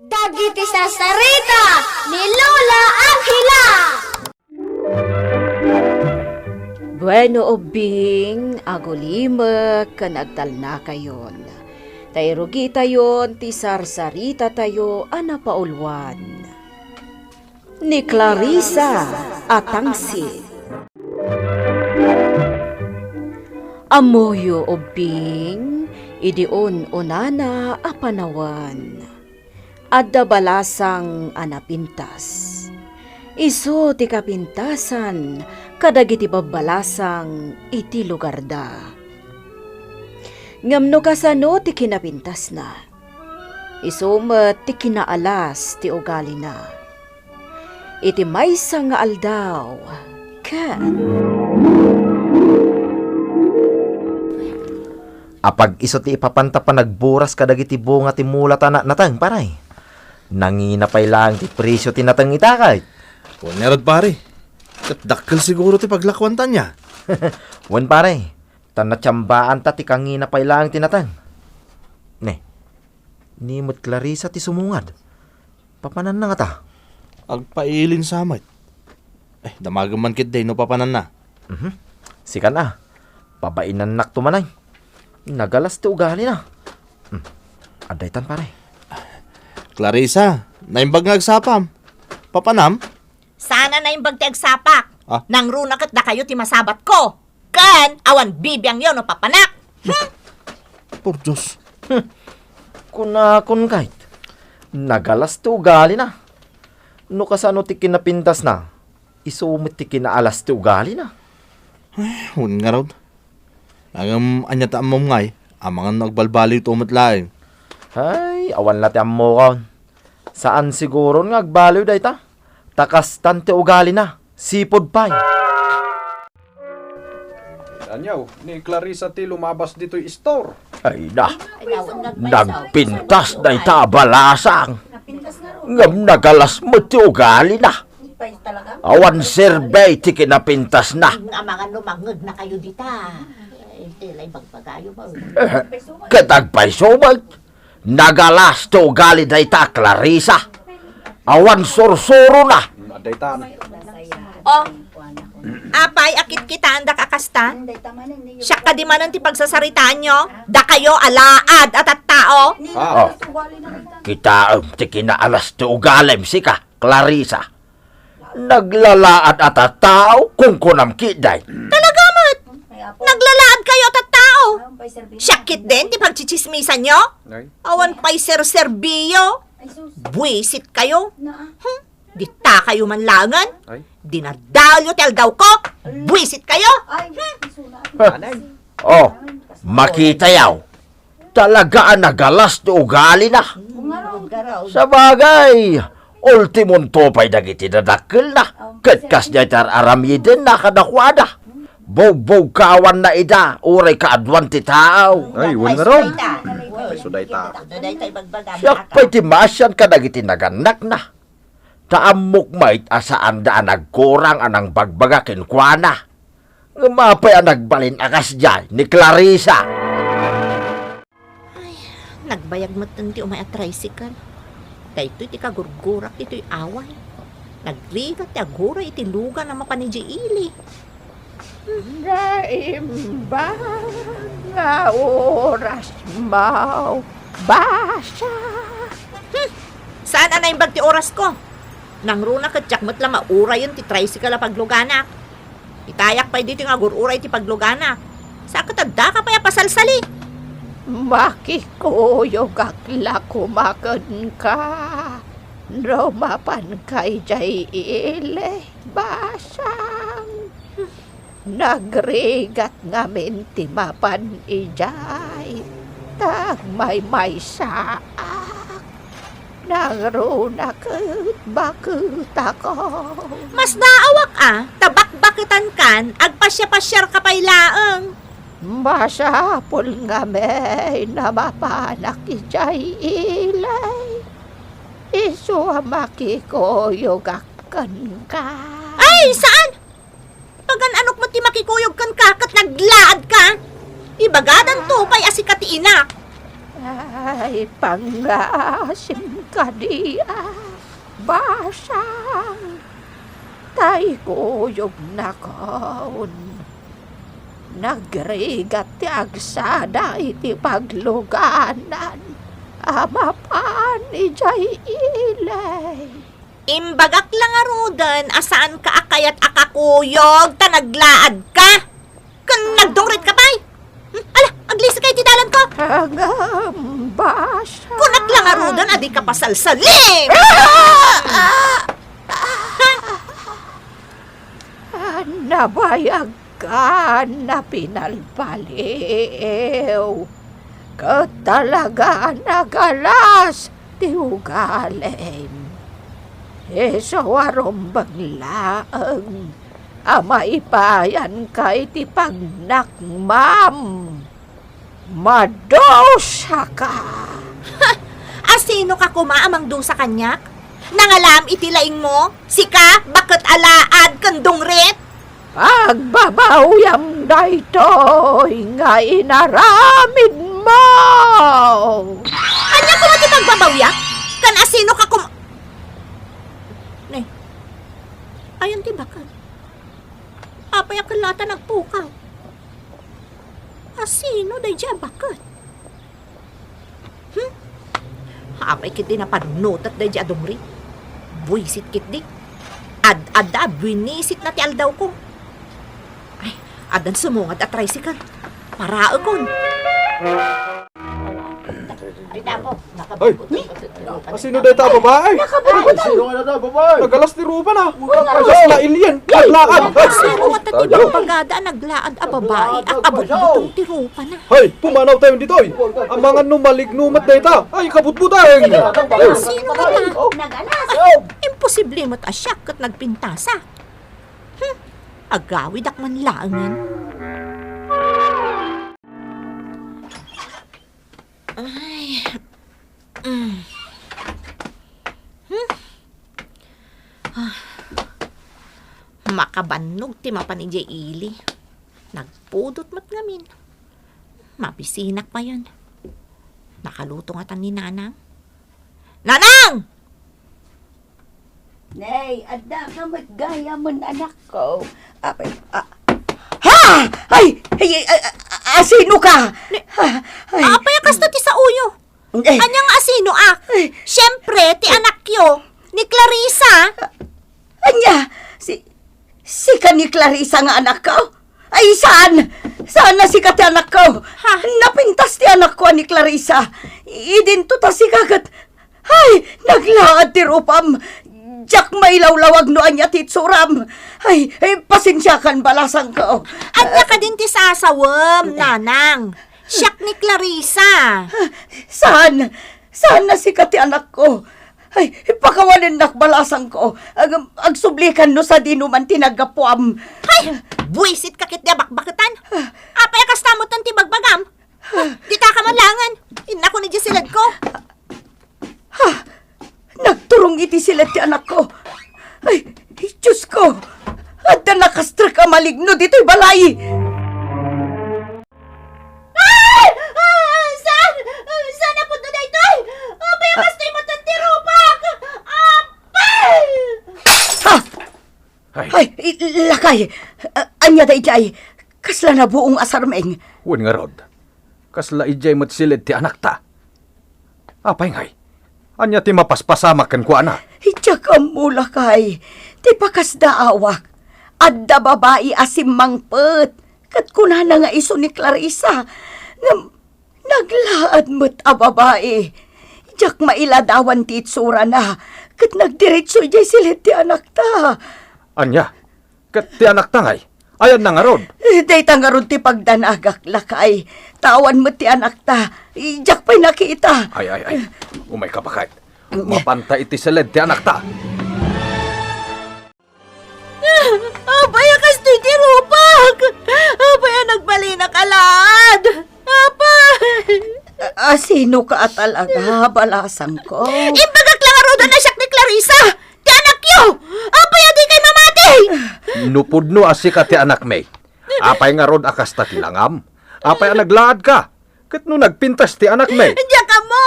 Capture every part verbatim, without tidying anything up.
Dagiti sarsarita ni Lola Angela. Bueno, ubbing, agulimek ken agtalnakayon. Ta irugitayon ti sarsaritatayo a napauluan. Ni Clarissa a tangsit. Ammoyo, ubbing, idi un-unana a panawen. Adda balasang a napintas. Isu ti kapintasan kadagiti babbalasang iti lugarda. Ngem no kasano ti kinapintasna, isu met ti kinaalas ti ugalina. Iti maysa nga aldaw, ket Apag isu ti ipapanta panagburas kadagiti bunga ti mula ta na-, nateng, pare? Nangina pay laeng ti presio ti nateng ita, kayat. Wen ngarud, pare. Ket dakkel siguro ti paglakuanta ania. Wen, pare. Ta natsiambaanta ti kangina pay laeng ti nateng. Ne, ni met Clarissa ti sumungad. Papananna ngata? Agpailin sa met. Eh, damagem man ketdi no papananna. Mhm. Sikan a, pabainannakto man ay. Nagalas ti ugalina. Hmm. Adda itan, pare. Clarissa, naimbag nga agsapam. Papanam? Saan a naimbag ti agsapak. Ah? Nangruna ket dakayo ti masabatko. Ken awan bibiangyo no papanak. Hmm? Por Dios. Hmm. Kunakon, kayat, nagalas ti ugalina. No kasano ti kinapintasna, isu met ti kinaalas ti ugalina. Eh, wen ngarud. Ngem ania ti ammom ngay, amangan no agbalbaliwto met laeng. Ay, awan la ti ammokon. Saan siguron nga agbaliw dayta. Ta kastan ti ugalina, sipud pay. Ania, ni Clarissa ti lumabas ditoy store. Ay na, nagpintas dayta a balasang. Ngem nagalas met ti ugalina. Awan serbi ti kinapintasna. Amangan no mangngegna kayo dita. Ay, ti la ibagbagayo ba? Eh, ket agpayso met. Nagalas ti ugali dayta a Clarissa. Awan sursurona. Dayta. Oh, apay a kitkitaandak a kasta? Siak kadi manen ti pagsasaritaanyo? Dakayo a laad a tattao? Ah. Oh. Kitaem ti kinaalas ti ugalim, sika, Clarissa. Naglalaad a tattao, kunkunam ketdi. Talaga met! Naglalaad kayo a tattao! Siak ketdin ti pagtsitsismisanyo? Ay. Awan pay serserbiyo. Buisit kayo. Hmm? Dita kayo man laengen. Ay. Dinardaelyo ti aldawko. Buisit kayo. Hmm? Anay. Oh, makitayo. Talaga a nagalas ti ugalina. Sabagay, ultimonto pay dagiti dadakkelna, ket kasdiay ti ar-aramidenna kadakuada. Bugbugkawanna ida, uray kaaduan ti tao. Ay, wen ngarud. Ay, isu dayta. Siak pay ti maasian kadagiti nagannakna. Ta ammok met a saanda a nagkurang a nangbagbaga kenkuana. Ngem apay a nagbalin a kasdiay ni Clarissa? Ay, nagbayag metten ti umay a tricycle. Daytoy ti kagurgurak ditoy away. Nagrigat ti aguray iti lugan a mapan idiay ili. Naimbag nga orasmo, basa. Hmm. Saan a naimbag ti orasko? Nangruna ket diak met la maurayen ti tricycle a pagluganak. Itayak pay ditoy nga agur-uray ti pagluganak. Sa ket addaka pay a pasalsali. Makikuyogak la koma kenka no mapanka idiay ili, basang. Nagrigat ngamin ti mapan idiay, ta agmaymaysaak. Nangruna ket baketako. Masdaawak a, ta bakbaketankan, agpasiapasiarka pay laeng. Masapul ngamin a mapanak idiay ili. Isu a makikuyogak kenka. Ay, saan? Pagan-anok met ti makikuyog kenka ket naglaadka? Ibagadanto pay a sika ti inak. Ay, pangngaasim kadi a basang, ta ikuyogna kon. Nagrigat ti agsada iti pagluganan a mapan idiay ili. Imbagak la ngaruden a saanka a kayat a kakuyog ta naglaadka. Ken nagdungritka pay. Hmm, ala, aglisikay ti dalanko. Ngem basa. Kunak la ngaruden a dika pasalsalim. Ah! Nabayagkan a pinalpaliw, ket talaga a nagalas ti ugalim. Isu a rumbeng laeng a maipayanka iti pagnakmam. Madusaka! Ha! Asinoka koma a mangdusa kaniak? Nangalam iti laingmo, sika, baket a laad ken dungrit? Pagbabawyam daytoy nga inaramidmo! Ania koma ti pagbabawyak? Kan asinoka koma? Ne, ayan ti baket. Apay a ket la ta nagpukaw? Asino daydiay a baket? Hmm? Apay ketdi napanunotek daydiay a dungri? Buisit ketdi. Ad-adda a buinisitna ti aldawko. Ay, addan sumungad a tricycle. Paraekon. Ay, asino dayta a babae? Nakabubutan. Sino nga na, babae? Nagalas ti rupana. Nagalas na alien. Naglaad. Sino nga ti bagada a naglaad a babae a kabutbutong ti rupana? Hay, pumanawtayon ditoy. Amangan no maligno met dayta. Ay, kabutbuteng. Sino nga ta? Imposible met a siak ket nagpintasa. Hmm, agawidak man laengen. Ay. Mm. Hmm? Ah. Makabannog ti mapan idiay ili. Nagpudot met ngamin. Mabisinak payen. Nakaluto ngata ni Nanang? Nanang! Nay, adda ka met gayamen, anakko. Apay, a-, ha! Ay! Ay, ay, a-, a-, asino ka? Ne-, Ha, ay. Apay a kasta ti saoyo? Eh. Ania nga asino, ah? Ay. Siyempre, ti anakyo, ni Clarissa. Ania? Si, sika ni Clarissa nga anakko? Ay, saan? Saan a sika ti anakko? Ha? Napintas ti anakko a ni Clarissa. Idinto ta sika ket, ay, naglaad ti rupam. Diak mailawlawag no ania ti itsuram. Ay, ay, pasensiakan, balasangko. Ania kadin ti sasawem, Nanang? Siak ni Clarissa. Saan? Saan a sika ti anakko? Ay, pakawanennak, balasangko. Ag-, agsublikan no sadino man ti naggapuam. Hay! Buisit ka ketdi a bakbaketan. Apay a kasta met ti bagbagam? Dita ka man laengen. Innakon idiay siledko. Ha! Nagturong iti siled ti anakko. Ay, Diosko! Adda nakastrek a maligno ditoy balay! Ay! Ah, saan? Ah, saan a pudno daytoy? Apay a kastoy met ti rupak? Apay! Ha! Ay. Ay, i-, lakay! A-, ania daydiay? Kasla nabuong a sarmeng? Wen ngarud, kasla idiay met siled ti anakta. Apay ngay? Ania ti mapaspasamak kenkuana? Diak ammo, lakay. Ti pakasdaawak, adda babai a simmangpet, ket kunana nga isu ni Clarissa. Ngem naglaad met a babai. Diak mailadawan ti itsurana, ket nagdiretso idiay siled ti anakta. Ania? Ket ti anakta ngay? Ayanna ngarud? Eh, dayta ngarud ti pagdanagak, lakay. Ta awan met ti anakta. Diak pay nakita. Ay, ay, ay. Umayka, baket. Mapanta iti siled ti anakta. Apay a kastoy ti rupak? Apay a nagbalinak a laad? Apay! A-, asino ka a talaga, balasangko? Imbagak la ngaruden a siak ni Clarissa! Ti anakyo! Apay a dikay mamati? No pudno a sika ti anakmi, apay ngarud a kasta ti langam? Apay a naglaadka? Ket no nagpintas ti anakmi? Diak ammo!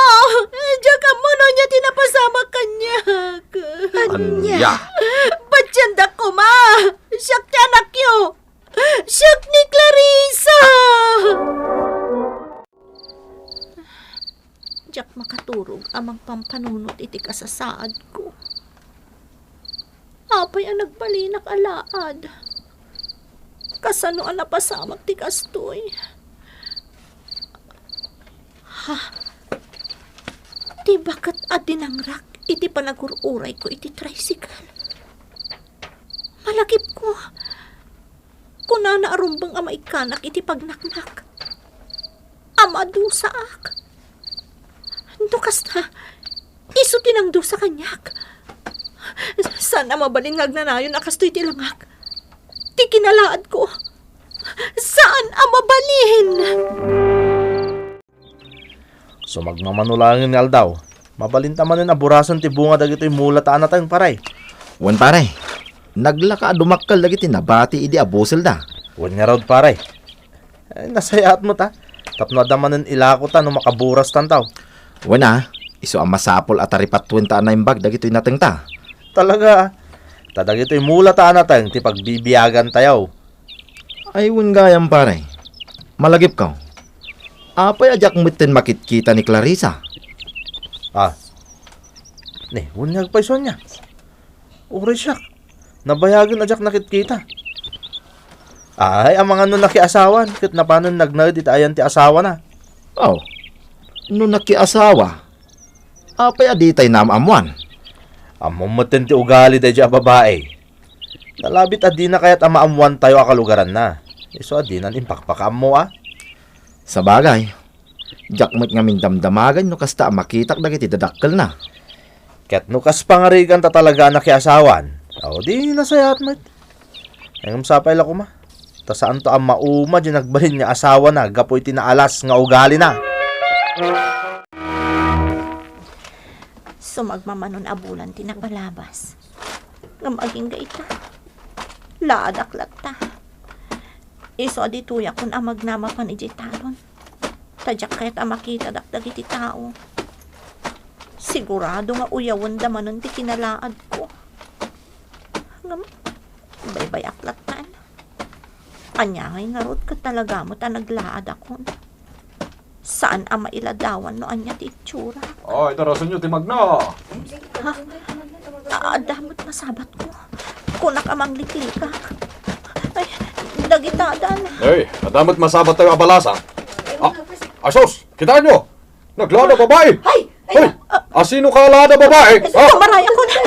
Diak ammo no ania ti napasamak kaniak. Ania? Patiendak koma. Siak ti anakyo. Siak ni Clarissa. Diak makaturog a mangpampanunot iti kasasaadko. Apay a nagbalinak a laad? Kasano a napasamak ti kastoy? Ha? Ti baket a dinangrak iti panagur-urayko iti tricycle. Malagipko. Kunana a rumbeng a maikkanak iti pagnaknak. A madusaak. No kasta, isu ti nangdusa kaniak. Saan a mabalin nga agnanayon a kastoy ti langak. Ti kinalaadko. Saan a mabalin! Sumagmamano laengen nga aldaw, mabalinta manen a burasen ti bunga dagitoy mula ta a nateng, pare. Wen, pare, naglaka a dumakkel dagiti nabati idi a buselda. Wen ngarud, pare. Eh, nasayaat met a. Tapno adda manen ilako ta no makaburas tantaw. Wen a, isu a masapul a taripatwenta a naimbag dagitoy natengta. Talaga a. Ta dagitoy mula ta a nateng ti pagbibiagan tayo. Ay, wen gayam, pare. Malagipko. Apay a diak metten makitkita ni Clarissa? Ah. Ni, wen nga agpayso ania? Uray siak. Nabayagen a diak nakitkita. Ay, amangan no nakiasawan, ket napanen nagnaed iti ayan ti asawana. Oh, no nakiasawa, apay a ditay naam-ammoan? Ammom metten ti ugali daydiay a babai. Nalabit a dina kayat a maammoantayo a kalugaranna. Isu a dinan impakpakaammo a. Sabagay, diak met ngamin damdamagen no kasta a makitak dagiti dadakkelna. Ket no kas pangarigan ta talaga a nakiasawan, aw, di nasayaat met. Ngem sapay la koma. Ta saanto a mauma diay nagbalin nga asawana gapu iti naalas nga ugalina. Sumagmamanon a bulan ti napalabas. Ngem agingga ita, laadak latta. Isu a ditoyakon a magnamapan idiay talon. Ta diak kayat a makitadak dagiti tao. Sigurado nga uyawenda manen ti kinalaadko. Ngem, baybay-ak lattan. Ania ngay ngarud ket talaga met a naglaadakon? Saan a mailadawan no ania ti itsura. Ay, tarasenyo ti magna. Ha? Adda met masabatko. Kunak a mangliklikak. Ay, dagitadan. Ay, adda met masabattayo a balasang. Ah, asus, kitaenyo. Naglada babai. Ay, ay, hoy, asino ka lada babai? Ha? Tumaray ako na.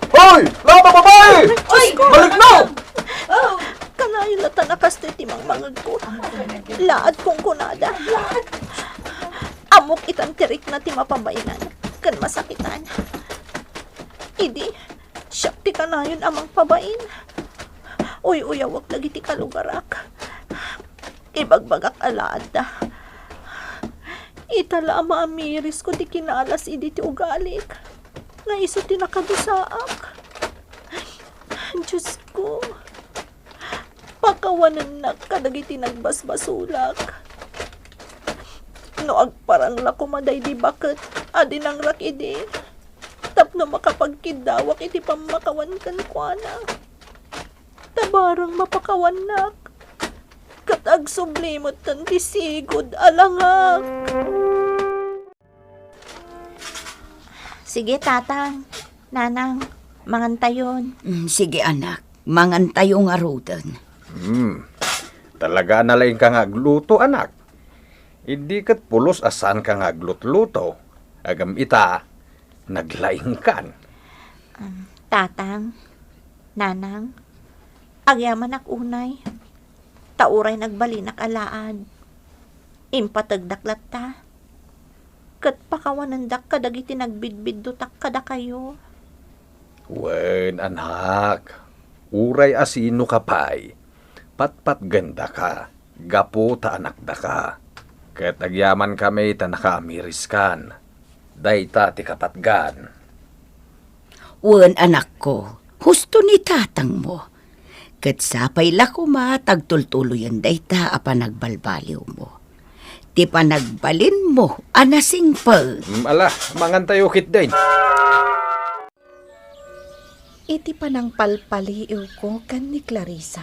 Hoy, lada babai! Ay, maligno! Kanayon latta a kastoy ti mangmangegko. Laad kunkunada. Ammok itan ti rikna ti mapabainan ken masakitan. Idi, siak ti kanayon a mangpabain. Uy-uyawek dagiti kalugarak. Ibagbagak a laadda. Ita la a maamirisko ti kinaalas idi ti ugalik. Nga isu ti nakadusaak. Diosko. Pakawanennak kadagiti nagbasbasolak. No agparang la koma daydi baket a dinangrak idi, tapno makapagkiddawak iti pammakawan kenkuana. Ta barang mapakawannak, ket agsubli metten ti sigud a langak. Sige, Tatang, Nanang, mangantayon. Mm, sige, anak, mangantayo ngaruden. Hmm. Talaga a nalaingka nga agluto, anak. Idi ket pulos a saanka nga aglutluto, ngem ita, naglaingkan. Um, Tatang, Nanang, agyamanak unay. Ta uray nagbalinak a laad, impategdak latta, ket pakawanendak kadagiti nagbidbiddutak kadakayo. Wen, anak, uray asinoka pay, patpatgendaka gapu ta anakdaka. Ket agyamankami ta nakaamiriskan. Dayta ti kapatgan. Wen, anakko, husto ni tatangmo. Ket sapay la koma ta agtultuloyen dayta a panagbalbaliwmo. ti panagbalinmo a nasingpet. Mm, ala, mangantayo ketdin. Iti panangpalpaliiwko ken ni Clarissa,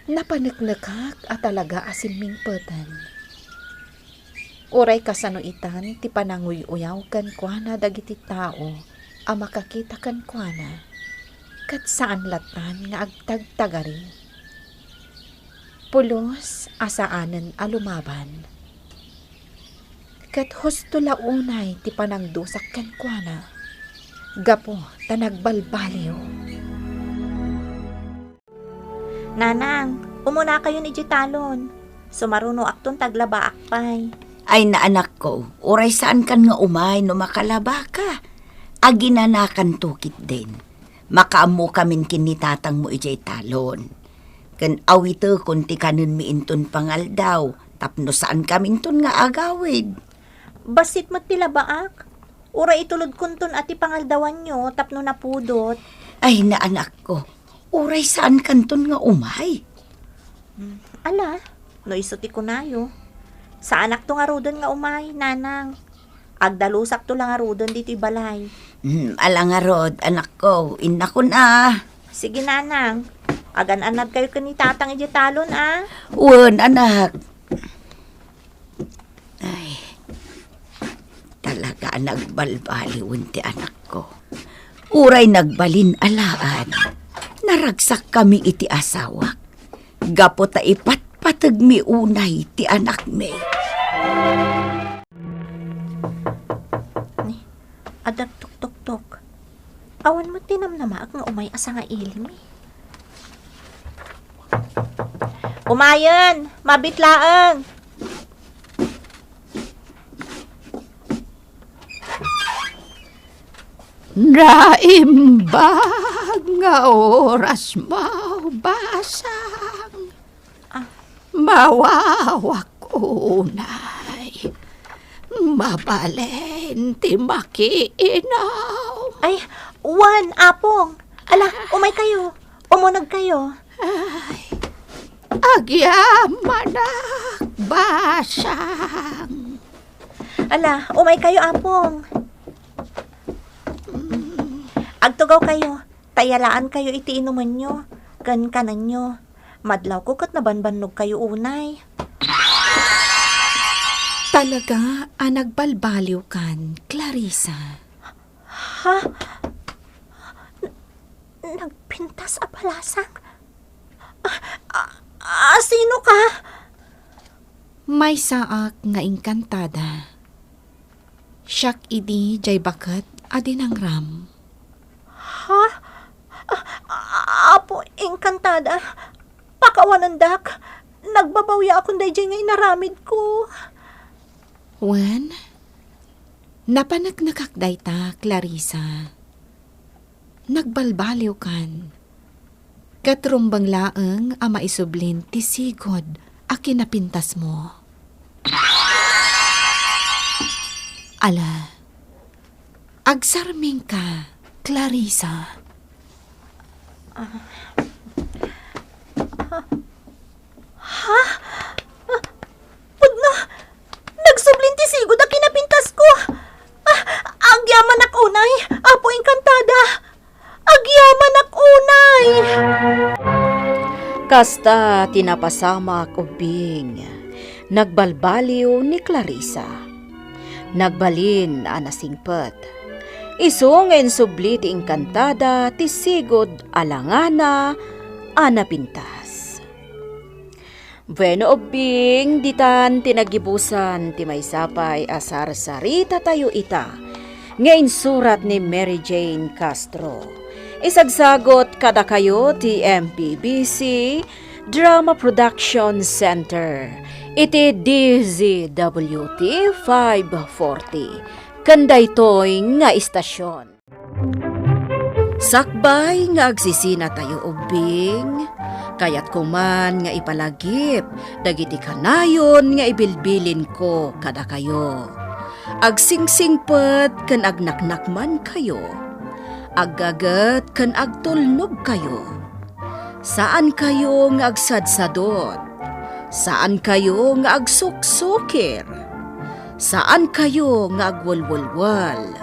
napaneknekak a talaga a simmingpeten. Uray kasano itan ti pananguy-uyaw kenkuana dagiti tao a makakita kenkuana, ket saan latan nga agtagtagari. Pulos a saanen a lumaban. Ket husto la unay ti panangdusak kenkuana, gapu ta nagbalbaliw. Nanang, umunakayon idiay talon. Sumarunoakton ta aglabaak pay. Ay, naanakko, uray saankan nga umay no makalabaka. Aginanakanto ketdin. Makaammokamin ken ni tatangmo idiay talon. Ken awitekon ti kanenmi inton pangaldaw, tapno saankaminton nga agawid. Bassit met ti labaak. Uray itulodkonton a ti pangaldawanyo tapno napudot. Ay, naanakko, uray saankanton nga umay. Hmm, ala, no isu ti kunayo. Saanakto ngaruden nga umay, nanang. Agdalusakto la ngaruden ditoy balay. Hmm, ala ngarud, anakko, innakon a. Sige, nanang. Agan-annadkayo ken ni tatang idiay talon a. Wen, anak. Ay, talaga a nagbalbaliwen ti anakko. Uray nagbalin alaen, naragsakkami iti asawak. Gapu ta ipatpategmi unay ti anakmi. Ni, adda tuktuktok. Awan met ti namnamaak nga umay a sangailimi. Umayen, mabit laeng. Naimbag nga oras mo, basang. Ah. Mawawak unay. Mabalin ti makiinom. Ay, wen, Apong. Ala, umay kayo. Umuneg kayo. Ay, agyamanak, basang. Ala, umay kayo, Apong. Agtugaw kayo, ta yalaan kayo iti inumenyo, ken kanenyo. Madlawko ket nabanbannog kayo unay. Talaga a nagbalbaliwkan, Clarissa. Ha? N-, nagpintas a balasang? A, a, a, sino ka? Maysaak nga engkantada. Siak idi jay baket a dinangram. Ha? A, a, Apo, engkantada. Pakawanendak. Nagbabawiakon dayjay nga inaramidko. Wen, napaneknekak dayta, Clarissa. Nagbalbaliwkan. Ket rumbeng laeng a maisublin ti sigud a kinapintasmo. Ala, agsarmingka, Clarissa. Ha? Pudno! Nagsublin ti sigud a kinapintasko! Ah, agyamanak unay, Apo Engkantada! Agyamanak unay! Kasta ti napasamak, ubbing. Nagbalbaliw ni Clarissa. Nagbalin a nasingpet. Isu nga insubli ti Engkantada ti sigud a langana a napintas. Bueno, ubbing, ditan ti nagibusan ti maysa pay a sarsaritatayo ita nga insurat ni Mary Jane Castro. Isagsagot kadakayo ti M P B C Drama Production Center iti D Z W T five forty ken daytoy nga istasion. Sakbay nga agsisinatayo ubbing, kayatko man nga ipalagip dagiti kanayon nga ibilbilinko kadakayo. Agsingsingpet ken agnaknakmankayo, aggaget ken agtulnogkayo. Saankayo nga agsadsadot. Saankayo nga agsuksukir. Saankayo nga agwelwelwel.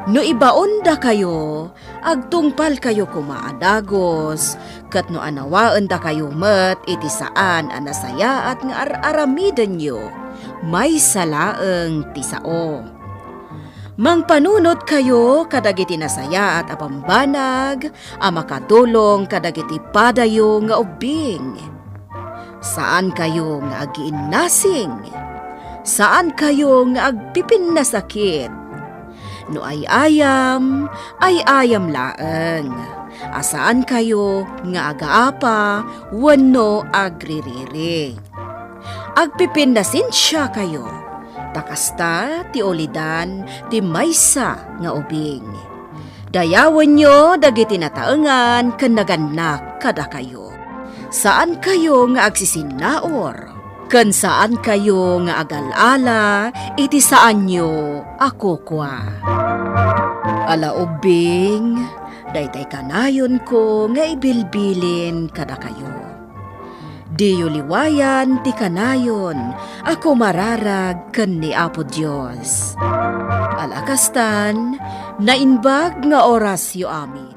No ibaondakayo, agtungpalkayo koma a dagus, ket no anawaendakayo met iti saan a nasayaat nga ar-aramidenyo, maysa laeng ti sao. Mangpanunotkayo kadagiti nasayaat a bambanag a makatulong kadagiti padayo nga ubbing. Saankayo nga agiinnasing. Saankayo nga agpipinnasakit. No ay-ayam, ay-ayam laeng. A saankayo nga agaapa wenno agririri. Agpipinnasensiakayo, ta kasta ti ulidan ti maysa nga ubing. Dayawenyo dagiti nataengan ken nagannak kadakayo. Saankayo nga agsisinnaur, ken saankayo nga agal-ala iti saanyo a kukua. Ala ubbing, daytay kanayonko nga ibilbilin kadakayo. Diyo liwayan ti kanayon a kumararag ken ni Apo Dios. Ala kastan, naimbag nga orasyo amin.